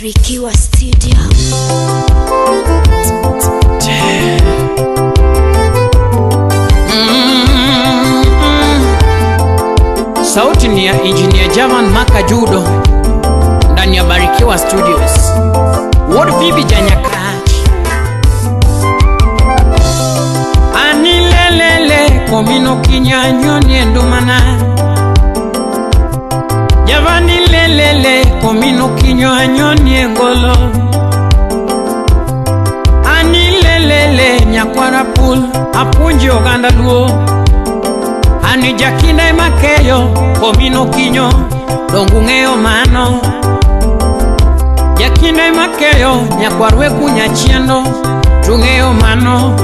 Barikiwa Studio. Sauti ni ya Engineer Javan Makajudo ndani ya Barikiwa Studios. Ward Phoebe Janyakach. Anilelele komino kinyanyo niendumana. Javani lelele komino kinyanyo niengolo. Anilelele nyakwara pul apunji oganda luo. Ani jakinda emakeyo komino kinyo dongu ng'eyo mano. Jakinda emakeyo nyakwarwe kunya chiendo tung'eyo mano.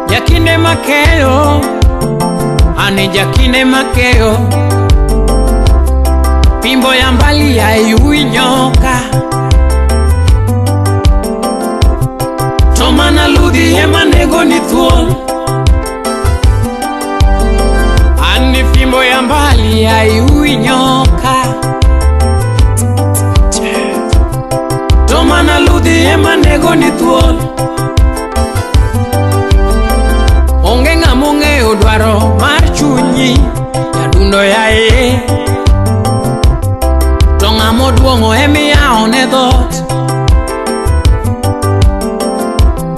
Jakinda emakeyo ani jakinda emakeyo. Pimbo ya mbali ya yui nyoka. Tomana ludhi ema nego ni thuol. Ani fimbo ya mbali ya yui nyoka. Tomana ludhi ema nego ni thuol. Onge ng'ama ong'eyo dwaro mar chunyi nyadundo yaye. To ng'ama oduong'o emiyawo ne dhoot.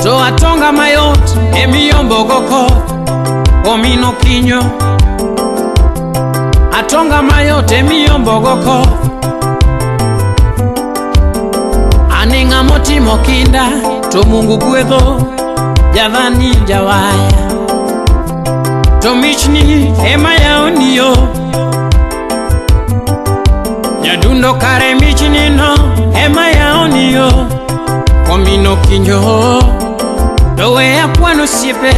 To atonga mayot emiyombogo koth omino kinyo. Atonga mayot emiyombogo koth. Ani ng'ama otimo kinda to Mungu gwedho jadhani jawaya. To michni ema yawoni yo. Nyadundo kare michni no ema yawoni yo. Komino kinyo to we akwan osiepe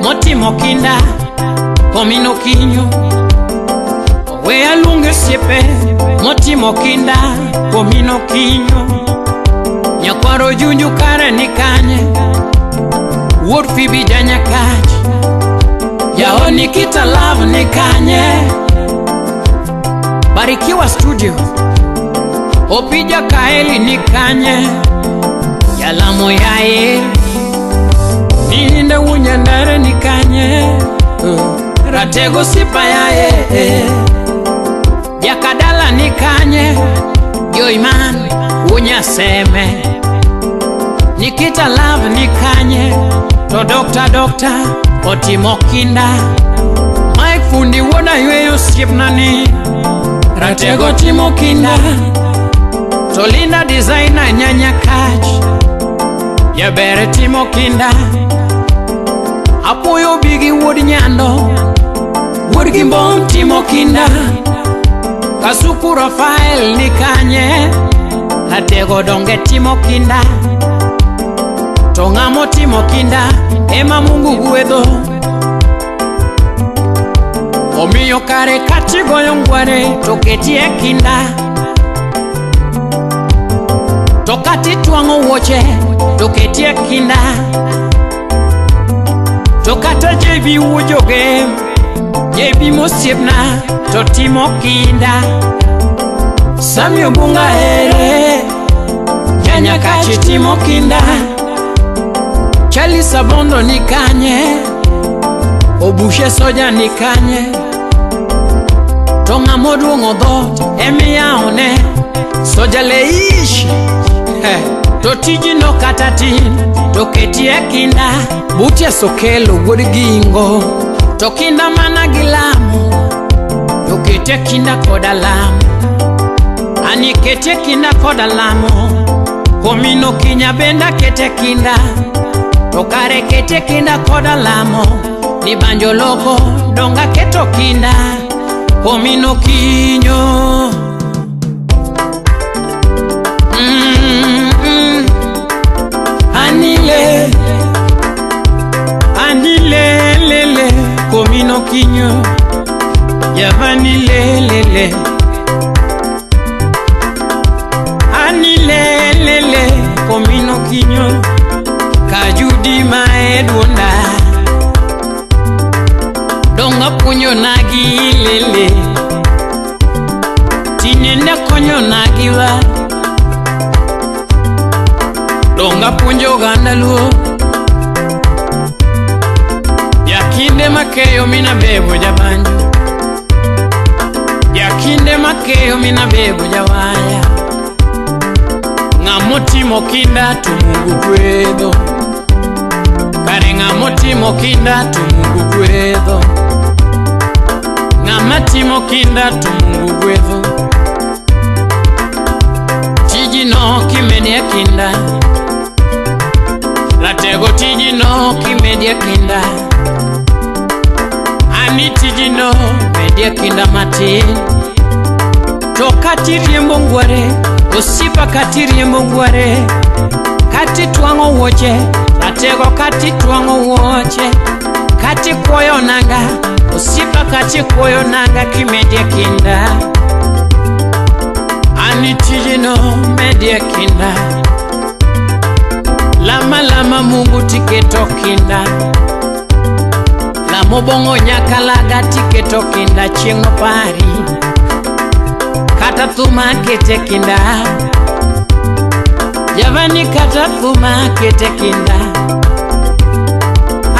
motimo kinda. Komino kinyo we aluong osiepe motimo kinda. Komino kinyo nyakwaro junju kare ni kanye. Wuod Phoebe Janyakach jaoni kita love ni kanye. Barikiwa Studio Opija Kaeli ni kanye. Yalamo yaye ninde wunyandare ni kanye. Ratego sipa yaye Jakadala ni kanye. Joiman wunyaseme Nikita love ni kanye. To dokta otimo kinda. Mike fundi wuoda yweyo osiepna ni Ratego timo kinda. To Linda designer Nyanyakach jabere timo kinda. Apuoyo bigi wuod Nyando wuod Gimbom timo kinda. Kasuku Rafael ni kanye. Ratego donge timo kinda. To ng'ama otimo kinda ema Mungu gwedho. Omiyo kare katigoyo ngware to ketie kinda. To katitwang'o wuoche to ketie kinda. To kata JB wuojoge JB mosiepna to timo kinda. Sami Obunga ere Janyakach timo kinda. Charlie Sabondo ni kanye. Obushe Soja ni kanye. To ng'ama oduong'o dhoot emiyawone Soja leish. To tijino kata tin to ketie kinda. Butia Sokelo wuod Gingo to kinda mana gi lamo. To ketie kinda koda lamo. Ani ketie kinda koda lamo. Komino kinya benda kete kinda. To kare kete kinda koda lamo. Ni banjo loko donga keto kinda. Komino kinyo. Anile anile lele komino kinyo. Yavani lelele anile lele komino kinyo. Kajudi maedwonda donga punyo nagi lele tinenda konyo nagiwa. Donga puonjo oganda luo. Jakinde makeyo mina bebo jabanjo. Jakinde makeyo mina bebo jawaya. Ng'amotimo kinda to Mungu gwedho. Kare ng'amotimo kinda to Mungu gwedho. Ng'ama timo kinda to Mungu gwedho. Tijino kimedie kinda. Ratego tijino kimedie kinda. Ani tijino medie kinda matin. To kati riembo ngware, osiepa kati riembo ngware. Kati twang'o wuoche, ratego kati twang'o wuoche. Kati kuoyo nanga, osiepa kati kuoyo nanga kimedie kinda. Ani tijino medie kinda. Lama lama Mungu tiketo kinda. Lamo bongo nyakalaga tiketo kinda chieng' nopari. Kata thuma kete kinda. Javani kata thuma kete kinda.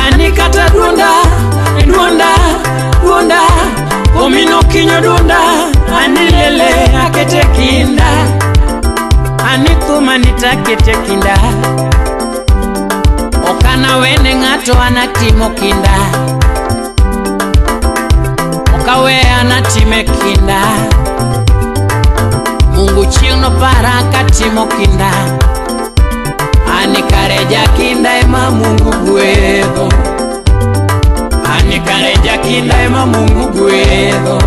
Ani kata duonda, duonda, duonda. Omino kinyo duonda, ani lele akete kinda. Ani thuma nitakete kinda. Okana wene ng'ato anatimo kinda. Okawe anatime kinda. Mungu chieng' nopara katimo kinda. Ani kare jakinda ema Mungu gwedho. Ani kare jakinda ema Mungu gwedho.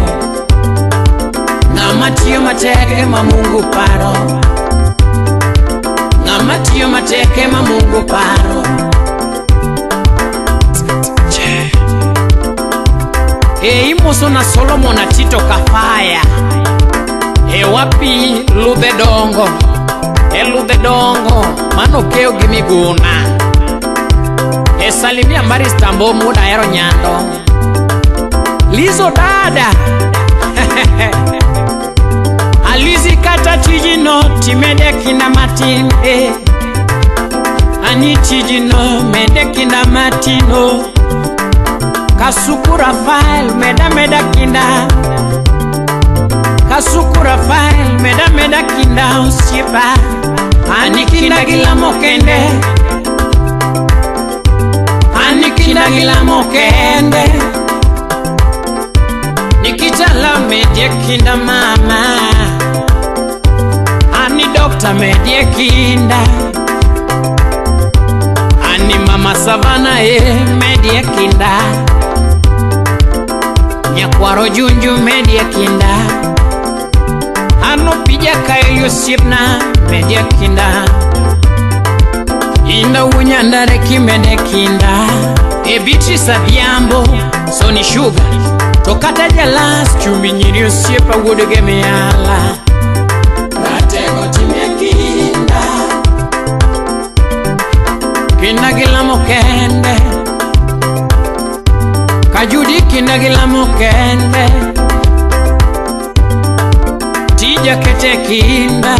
Ng'ama tiyo matek ema Mungu paro. Ng'ama tiyo matek ema Mungu paro. E imoso na Solomon Atito Kafaya. E wapi ludhe dongo. E ludhe dongo mano keyo gi Miguna. E salimia Marista Mbomu dahero Nyando. Lizo dada. Alizi kata tijino timede kinda matin eh. Ani tijino mede kinda matino. Kasuku Rafael meda meda kinda. Kasuku Rafael meda meda kinda osiepa. Ani kinda gilamo kende. Ani kinda gilamo kende. Nikitala medie kinda mama. Ani dokta medie kinda. Ani mama Savana e medie kinda. Nyakwaro Junju medie kinda. Ano pija kayo osiepna medie kinda. Inda wunyandare kimede kinda. E Beatrice Adhiambo Sony Sugar. To kata jalas chumbi nyiri osiepa wuod Gemiala. Ratego timie kinda. Kinda gilamo kende. Kajudi kinda gilamo kende. Tija kete kinda.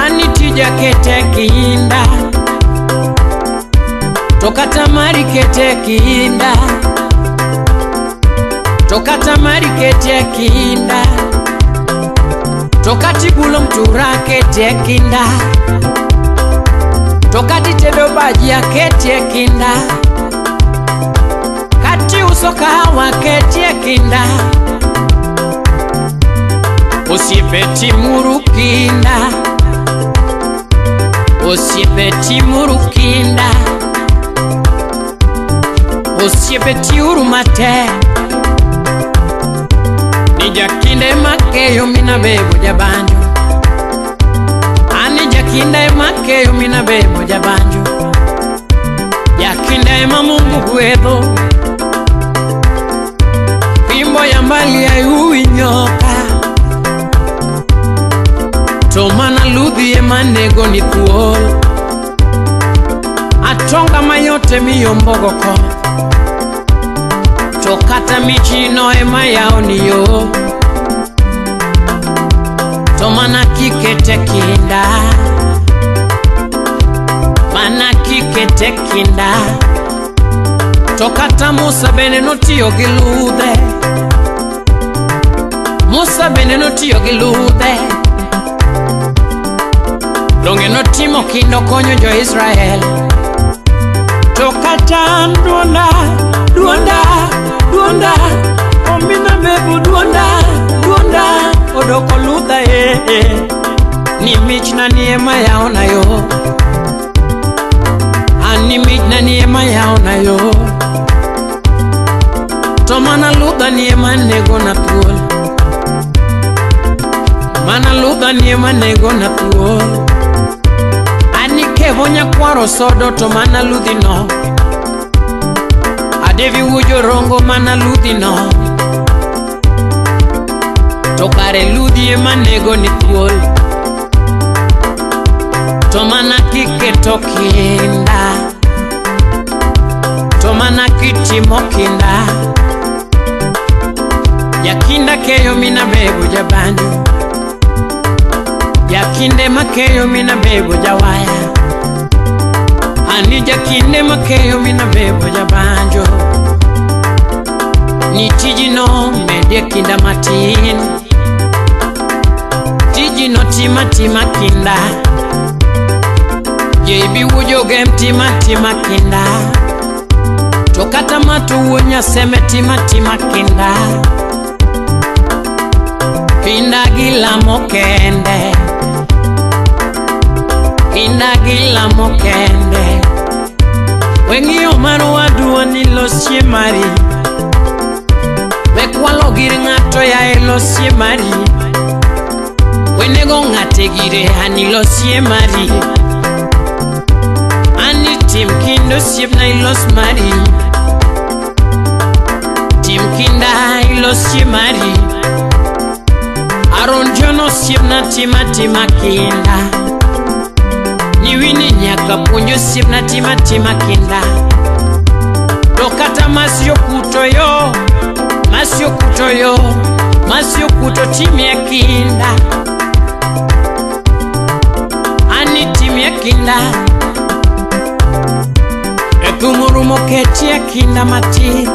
Ani tija kete kinda. To kata mari kete kinda. To kata mari kete kinda. To kati bulo mtura kete kinda. To kati tedo bajia kete kinda. Kati uso kahawa kete kinda. Osiepe timuru kinda. Osiepe timuru kinda. Osiepe tiuru matek. Ni jakinde makeyo mina bebo jabanjo. Ani jakinde makeyo mina bebo jabanjo. Jakinde ma Mungu gwedho. Fimbo ya mbali haiui nyoka. To mana ludhi ema nego ni thuol. Atonga mayote miyombogo koth. To kata michino ema yawo ni yo. To mana kikete kinda. Mana kikete kinda. To kata Musa bende notiyo gi ludhe. Musa bende notiyo gi ludhe. Donge notimo kinda konyo jo-Israel. To kata an duonda, duonda, duonda, omina bebu duonda, duonda, odoko ludha eh. Ni michna ni ema yaona yo. An ni michna ni ema yaona yo. To mana ludha ni ema negona thuol. Mana ludha ni ema negona thuol. Ani kevo nyakwaro sodo to mana ludhi no. Adevi wujo rongo mana ludhi no. To kare ludhi ema nego ni thuol. To mana kiketo kinda. To mana kitimo kinda. Jakinda keyo mina bebo jabanjo. Jakinde makeyo mina bebo jawaya. Ani jakinde makeyo mina bebo jabanjo. Ni tijino medie kinda matin. Tijino tima tima kinda. Jebi wujo gem tima tima kinda. To kata matu wuo nyaseme tima tima kinda. Kinda gi lamo kende. Kinda gi lamo kende. Weng'iyo mar wadwa ni losie mari. We kwalo gir ng'ato yae losie mari. Wenego ng'ate gire ani losie mari. Ani tim kinda osiepna ilos mari. Tim kinda ilosie mari. Aron John osiepna tima tima kinda. Nyiwini nyaka puonj osiepna tima tima kinda. To kata masio kuto yo, masio kuto yo, masio kuto timie kinda. Ani timie kinda. E thum orumo ketie kinda matin.